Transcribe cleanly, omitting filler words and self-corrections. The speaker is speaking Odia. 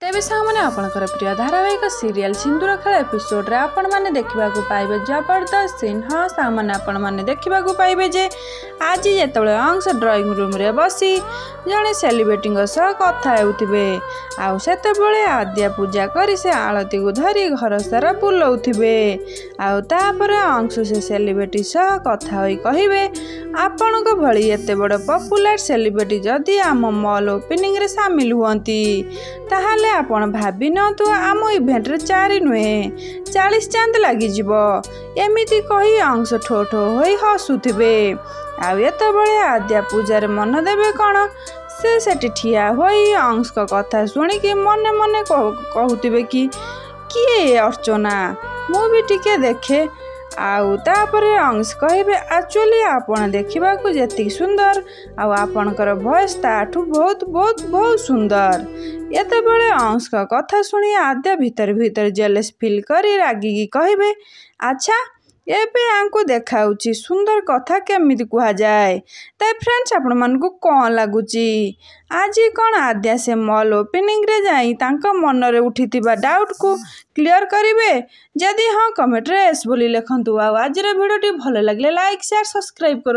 ତେବେ ସାଙ୍ଗମାନେ, ଆପଣଙ୍କର ପ୍ରିୟ ଧାରାବାହିକ ସିରିଏଲ ସିନ୍ଦୁର ଖେଳ ଏପିସୋଡରେ ଆପଣମାନେ ଦେଖିବାକୁ ପାଇବେ ଜବରଦସ୍ତ ସିନ୍। ହଁ ସାଙ୍ଗମାନେ, ଆପଣମାନେ ଦେଖିବାକୁ ପାଇବେ ଯେ ଆଜି ଯେତେବେଳେ ଅଂଶ ଡ୍ରଇଂ ରୁମ୍ରେ ବସି ଜଣେ ସେଲିବ୍ରିଟିଙ୍କ ସହ କଥା ହେଉଥିବେ, ଆଉ ସେତେବେଳେ ଆଦ୍ୟା ପୂଜା କରି ସେ ଆଳତିକୁ ଧରି ଘର ସାରା ବୁଲଉଥିବେ। ଆଉ ତାପରେ ଅଂଶ ସେ ସେଲିବ୍ରିଟି ସହ କଥା ହୋଇ କହିବେ, ଆପଣଙ୍କ ଭଳି ଏତେ ବଡ଼ ପପୁଲାର ସେଲିବ୍ରିଟି ଯଦି ଆମ ମଲ୍ ଓପନିଂରେ ସାମିଲ ହୁଅନ୍ତି, ତାହେଲେ ଆପଣ ଭାବି ନିଅନ୍ତୁ ଆମ ଇଭେଣ୍ଟରେ 4 ନୁହେଁ 40 ଚାନ୍ଦ ଲାଗିଯିବ। ଏମିତି କହି ଅଂଶ ଠୋ ଠୋ ହୋଇ ହସୁଥିବେ। ଆଉ ଏତେବେଳେ ଆଦ୍ୟା ପୂଜାରେ ମନ ଦେବେ କ'ଣ, ସେ ସେଠି ଠିଆ ହୋଇ ଅଂଶଙ୍କ କଥା ଶୁଣିକି ମନେ ମନେ କହୁଥିବେ କି କିଏ ଏ ଅର୍ଚ୍ଚନା, ମୁଁ ବି ଟିକେ ଦେଖେ। ଆଉ ତାପରେ ଅଂଶ କହିବେ, ଆକ୍ଚୁଆଲି ଆପଣ ଦେଖିବାକୁ ଯେତିକି ସୁନ୍ଦର, ଆଉ ଆପଣଙ୍କର ଭଏସ୍ ତାଠୁ ବହୁତ ବହୁତ ବହୁତ ସୁନ୍ଦର। ଏତେବେଳେ ଅଂଶଙ୍କ କଥା ଶୁଣି ଆଦ୍ୟା ଭିତରେ ଭିତରେ ଜେଲସ୍ ଫିଲ୍ କରି ରାଗିକି କହିବେ, ଆଚ୍ଛା ଏବେ ୟାଙ୍କୁ ଦେଖାଉଛି ସୁନ୍ଦର କଥା କେମିତି କୁହାଯାଏ। ତ ଫ୍ରେଣ୍ଡସ୍, ଆପଣମାନଙ୍କୁ କ'ଣ ଲାଗୁଛି, ଆଜି କ'ଣ ଆଦ୍ୟା ସେ ମଲ୍ ଓପନିଂରେ ଯାଇ ତାଙ୍କ ମନରେ ଉଠିଥିବା ଡାଉଟ୍କୁ କ୍ଲିଅର କରିବେ? ଯଦି ହଁ, କମେଣ୍ଟରେ ଏସ୍ ବୋଲି ଲେଖନ୍ତୁ। ଆଉ ଆଜିର ଭିଡ଼ିଓଟି ଭଲ ଲାଗିଲେ ଲାଇକ୍, ସେୟାର, ସବସ୍କ୍ରାଇବ୍ କରନ୍ତୁ।